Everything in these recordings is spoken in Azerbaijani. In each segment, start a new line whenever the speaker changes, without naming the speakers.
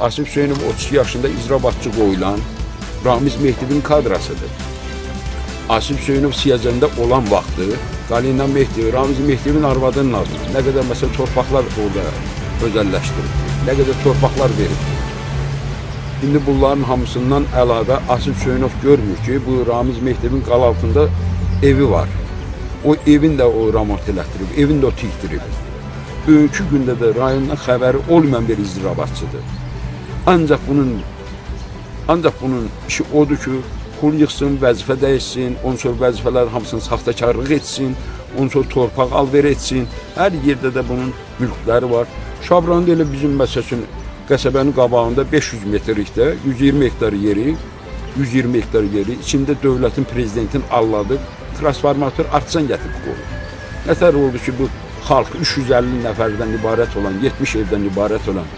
Asif Hüseynov 32 yaşında icra başçı qoyulan Ramiz Mehdivin kadrasıdır. Asif Hüseynov Siyazəndə olan vaxtı Qalina Mehdi, Ramiz Mehdivin arvadının adına nə qədər məsələn torpaqlar orada özəlləşdirib, nə qədər torpaqlar verib. İndi bunların hamısından əlavə Asif Hüseynov görmür ki, bu Ramiz Mehdivin qal altında evi var. O evin də o remont elətdirib, evin də o tikdirib. Bugünkü gündə də rayondan xəbəri olmayan bir icrabatçıdır. Ancaq bunun işi odur ki, pul yığsın, vəzifə dəyişsin, ondan sonra vəzifələrin hamısını saxtakarlıq etsin, ondan sonra torpaq alver etsin. Hər yerdə də bunun mülkləri var. Şabranda elə bizim məsəl üçün qəsəbənin qabağında 500 metrlikdə 120 hektar yeri, 120 hektar yeri içində dövlətin prezidentin alladığı transformator artsan gətirib qoyub. Nətər oldu ki, bu xalq 350 nəfərdən ibarət olan, 70 evdən ibarət olan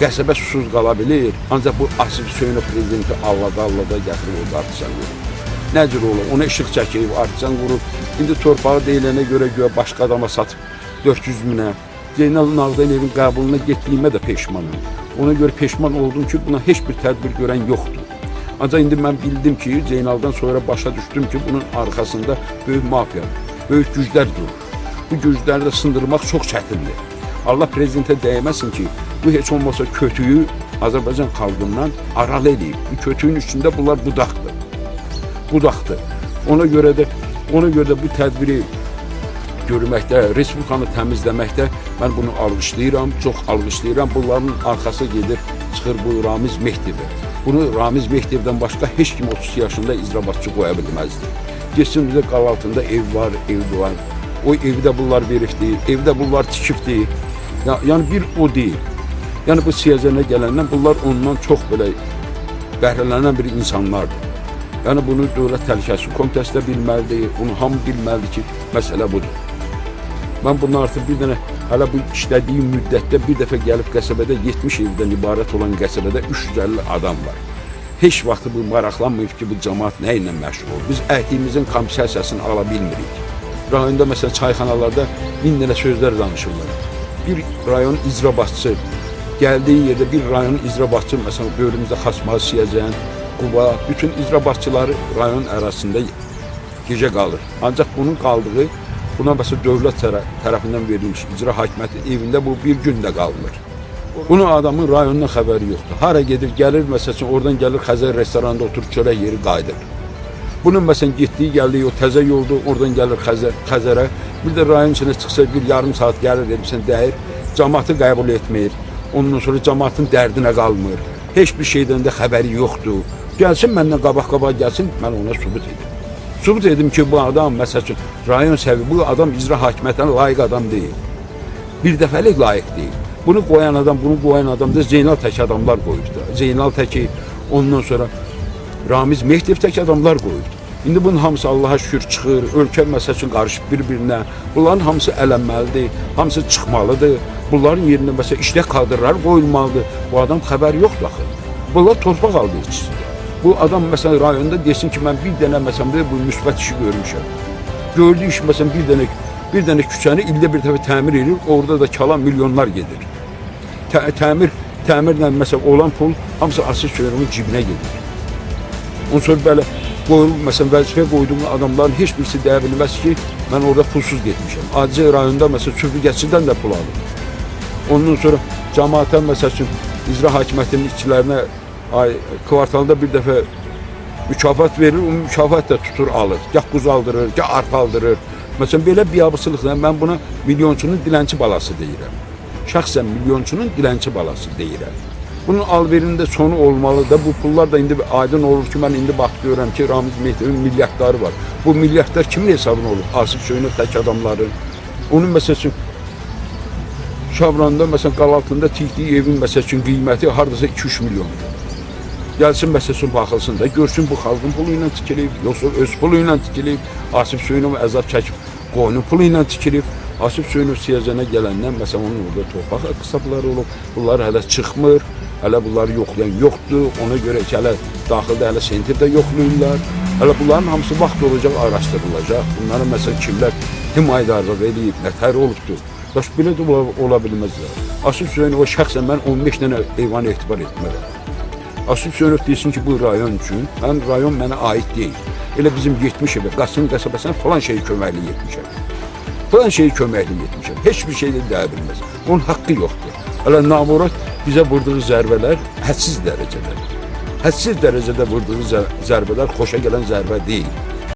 qəsəbə susuz qala bilir. Ancaq bu Asif Hüseynov prezidenti allada allada gətirib orada artsan qurub. Nə cür olur? Ona işıq çəkib, artsan qurub. İndi torpağı deyilənə görə güya başqa adama satıb 400 minə. Zeynal Nağdəliyevin qəbuluna getdiyimə də peşmanam. Ona görə peşman oldum ki, buna heç bir tədbir görən yoxdur. Ancaq indi mən bildim ki, Zeynaldan sonra başa düşdüm ki, bunun arxasında böyük mafiya, böyük güclər durur. Bu gücləri də sındırmaq çox çətindir. Allah prezidentə dəyməsin ki, bu heç olmasa kötüyü Azərbaycan xalqından aralı eləyib. Bu kötüyün üstündə bunlar budaqdır. Budaqdır. Ona görə də bu tədbiri görməkdə, respublikanı təmizləməkdə mən bunu alqışlayıram, çox alqışlayıram. Bunların arxası gedir, çıxır bu Ramiz Mehdivə. Bunu Ramiz Mehdivdən başqa heç kim 32 yaşında icra başçı qoya bilməzdi. Getsin bizə qal altında ev var, ev var. O evdə bunlar veribdi, evdə bunlar tikibdi. Ya, yəni bir o deyil. Yəni bu siyasətə gələndən bunlar ondan çox belə bəhrələnən bir insanlardır. Yəni bunu Dövlət Təhlükəsizlik Komitəsi də bilməlidir, bunu hamı bilməlidir ki, məsələ budur. Mən bundan artıq bir dənə hələ bu işlədiyim müddətdə bir dəfə gəlib qəsəbədə 70 evdən ibarət olan qəsəbədə 350 adam var. Heç vaxt bu maraqlanmayıb ki, bu cəmaət nə ilə məşğul olur. Biz əhdiyimizin kompensasiyasını ala bilmirik. Rayonda məsələn çayxanalarda min dənə sözlər danışırlar. Bir rayon icra başçısı gəldiyi yerdə bir rayon icra başçısı məsələn böyrümüzdə Xasmaz, Siyəcən, Quba, bütün icra başçıları rayon ərazisində gecə qalır. Ancaq bunun qaldığı buna məsələn dövlət tərəfindən verilmiş icra hakimiyyəti evində bu bir gün də qalmır. Bunun adamın rayondan xəbəri yoxdur. Hara gedir, gəlir məsəl üçün oradan gəlir Xəzər restoranında oturub çörək yeri qayıdır. Bunun məsələn getdiyi, gəldiyi o təzə yoldur, oradan gəlir Xəzərə. Bir də rayon içinə çıxsa bir yarım saat gəlir, eləsən dəyir, cəmaatı qəbul etmir. Ondan sonra cəmaatın dərdinə qalmır. Heç bir şeydən də xəbəri yoxdur. Gəlsin məndən qabaq-qabaq gəlsin, mən ona sübut edim. Sübut edim ki, bu adam məsəl üçün rayon səviyyə, bu adam icra hakimiyyətinə layiq adam deyil. Bir dəfəlik layiq deyil. Bunu qoyan adam da Zeynal tək adamlar qoyubdu. Zeynal təki, ondan sonra Ramiz Mehdiyev tək adamlar qoyubdu. İndi bunun hamısı Allaha şükür çıxır, ölkə məsəl üçün qarışıb bir-birinə. Bunların hamısı ələnməlidir, hamısı çıxmalıdır. Bunların yerinə məsələn işlək kadrlar qoyulmalıdır. Bu adam xəbəri yoxdur axı. Bunlar torpaq alverçisidir. Bu adam məsələn rayonda desin ki, mən bir dənə məsələn bu müsbət işi görmüşəm. Gördüyü iş məsələn bir dənə küçəni ildə bir dəfə təmir edir, orada da kala milyonlar gedir. Təmirlə məsələn olan pul hamısı Asif Hüseynovun cibinə gedir. Ondan sonra belə qoyulub, məsələn vəzifəyə qoyduğum adamların heç birisi deyə bilməz ki, mən orada pulsuz getmişəm. Adicə rayonda məsələn süpürgəçidən də pul alır. Ondan sonra cəmaata məsəl üçün icra hakimiyyətinin işçilərinə ay kvartalda bir dəfə mükafat verir, o mükafat da tutur alır. Gah quzu aldırır, gah arpa aldırır. Məsələn belə biabırçılıqla mən buna milyonçunun dilənçi balası deyirəm. Şəxsən milyonçunun dilənçi balası deyirəm. Bunun alverinin də sonu olmalı da. Bu pullar da indi aydın olur ki, mən indi bax görürəm ki, Ramiz Mehdiyevin milyardları var. Bu milyardlar kimin hesabına olur? Asif Hüseynov tək adamların. Onun məsəl üçün Şabranda məsələn qal altında tikdiyi evin məsəl üçün qiyməti hardasa 2-3 milyondur. Gəlsin məsəl üçün baxılsın da görsün bu xalqın pulu ilə tikilib, yoxsa öz pulu ilə tikilib, Asif Hüseynov əzab çəkib qoyunun pulu ilə tikilib. Asif Hüseynov Siyazənə gələndən məsələn onun orada torpaq hesabları olub. Bunlar hələ çıxmır. Hələ bunları yoxlayan yoxdur. Ona görə ki, hələ daxildə hələ sentrdə yoxlayırlar. Hələ bunların hamısı vaxt olacaq, araşdırılacaq. Bunlara məsələn kimlər himayədarlıq eləyib, nətər olubdur. Bax belə də ola bilməzlər. Asif Hüseynova şəxsən mən 15 dənə eyvan etibar etmərəm. Asif Hüseynov desin ki, bu rayon üçün, mən rayon mənə aid deyil. Elə bizim 70 evə, Qasım qəsəbəsinə falan şeyi köməklik etmişəm. Falan şeyi köməklik etmişəm. Heç bir şey də deyə bilməz. Onun haqqı yoxdur. Hələ namurad bizə vurduğu zərbələr hədsiz dərəcədədir. Hədsiz dərəcədə vurduğu zərbələr xoşa gələn zərbə deyil.